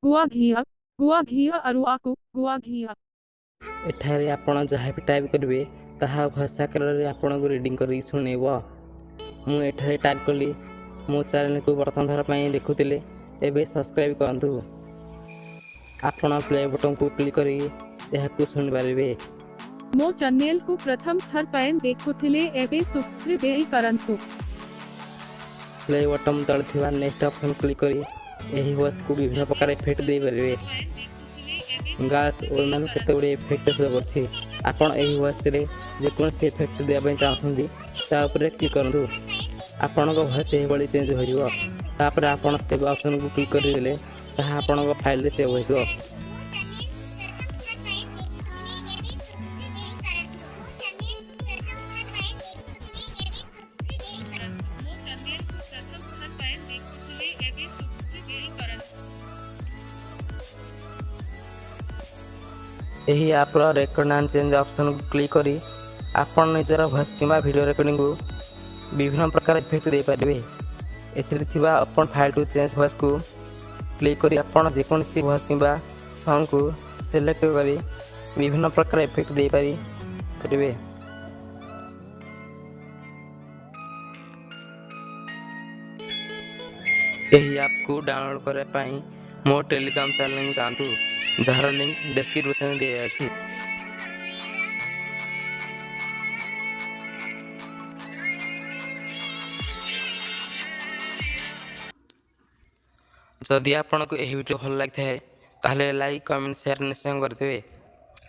ଗୁଆ ଘିଅ, ଗୁଆ ଘିଅ ଅରୁଆକୁ ଗୁଆ ଘିଅ। ଏଠାରେ ଆପଣ ଯାହା ବି ଟାଇପ୍ କରିବେ, ତାହା ଭଏସ୍ ଆକାରରେ ଆପଣଙ୍କୁ ରିଡ଼ିଂ କରିକି ଶୁଣେଇବ। ମୁଁ ଏଠାରେ ଟାଇପ୍ କଲି, ମୋ ଚ୍ୟାନେଲକୁ ପ୍ରଥମ ଥର ପାଇଁ ଦେଖୁଥିଲେ ଏବେ ସବସ୍କ୍ରାଇବ୍ କରନ୍ତୁ। ଆପଣ ପ୍ଲେ ବଟନ୍କୁ କ୍ଲିକ୍ କରି ଏହାକୁ ଶୁଣିପାରିବେ। ମୋ ଚ୍ୟାନେଲକୁ ପ୍ରଥମ ଥର ପାଇଁ ଦେଖୁଥିଲେ ଏବେ ସବସ୍କ୍ରାଇବ୍ କରନ୍ତୁ। ପ୍ଲେ ବଟନ୍ ତଳେ ଥିବା ନେକ୍ସଟ ଅପସନ୍ କ୍ଲିକ୍ କରି ଏହି ଭଏସ୍କୁ ବିଭିନ୍ନ ପ୍ରକାର ଇଫେକ୍ଟ ଦେଇପାରିବେ। ଗାର୍ଲସ, ଓମେନ୍, କେତେ ଗୁଡ଼ିଏ ଇଫେକ୍ଟ ଶୋ କରୁଛି। ଆପଣ ଏହି ଭଏସ୍ରେ ଯେକୌଣସି ଇଫେକ୍ଟ ଦେବା ପାଇଁ ଚାହୁଁଛନ୍ତି, ତା ଉପରେ କ୍ଲିକ୍ କରନ୍ତୁ। ଆପଣଙ୍କ ଭଏସ୍ ଏହିଭଳି ଚେଞ୍ଜ ହୋଇଯିବ। ତାପରେ ଆପଣ ସେଭ୍ ଅପସନ୍କୁ କ୍ଲିକ୍ କରିଦେଲେ ତାହା ଆପଣଙ୍କ ଫାଇଲ୍ରେ ସେଭ୍ ହୋଇଯିବ। ମୋ ଚ୍ୟାନେଲକୁ ପ୍ରଥମ ଥର ପାଇଁ ଦେଖୁଥିଲେ ଏବେ ସବସ୍କ୍ରାଇବ୍ କରନ୍ତୁ। ଏହି ଆପ୍ର ରେକର୍ଡ଼ ଆଣ୍ଡ ଚେଞ୍ଜ ଅପସନ୍କୁ କ୍ଲିକ୍ କରି ଆପଣ ନିଜର ଭଏସ୍ କିମ୍ବା ଭିଡ଼ିଓ ରେକର୍ଡ଼ିଂକୁ ବିଭିନ୍ନ ପ୍ରକାର ଇଫେକ୍ଟ ଦେଇପାରିବେ। ଏଥିରେ ଥିବା ଓପନ୍ ଫାଇଲ୍ ଟୁ ଚେଞ୍ଜ ଭଏସ୍କୁ କ୍ଲିକ୍ କରି ଆପଣ ଯେକୌଣସି ଭଏସ୍ କିମ୍ବା ସଙ୍ଗକୁ ସିଲେକ୍ଟ କରି ବିଭିନ୍ନ ପ୍ରକାର ଇଫେକ୍ଟ ଦେଇପାରିବେ। ଏହି ଆପ୍କୁ ଡାଉନଲୋଡ଼୍ କରିବା ପାଇଁ ମୋ ଟେଲିଗ୍ରାମ ଚ୍ୟାନେଲକୁ ଯାଆନ୍ତୁ, ଯାହାର ଲିଙ୍କ୍ ଡେସ୍କ୍ରିପସନ୍ରେ ଦିଆଯାଇଛି। ଯଦି ଆପଣଙ୍କୁ ଏହି ଭିଡ଼ିଓ ଭଲ ଲାଗିଥାଏ, ତାହେଲେ ଲାଇକ୍, କମେଣ୍ଟ, ସେୟାର ନିଶ୍ଚୟ କରିଦେବେ।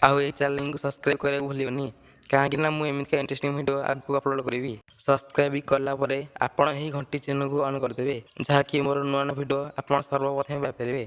ଆଉ ଏହି ଚ୍ୟାନେଲକୁ ସବସ୍କ୍ରାଇବ୍ କରିବାକୁ ଭୁଲିବେନି, କାହିଁକିନା ମୁଁ ଏମିତିକା ଇଣ୍ଟରେଷ୍ଟିଂ ଭିଡ଼ିଓ ଆଗକୁ ଅପଲୋଡ଼ କରିବି। ସବସ୍କ୍ରାଇବ୍ କଲା ପରେ ଆପଣ ଏହି ଘଣ୍ଟି ଚିହ୍ନକୁ ଅନ୍ କରିଦେବେ, ଯାହାକି ମୋର ନୂଆ ନୂଆ ଭିଡ଼ିଓ ଆପଣ ସର୍ବପ୍ରଥମେ ପାଇପାରିବେ।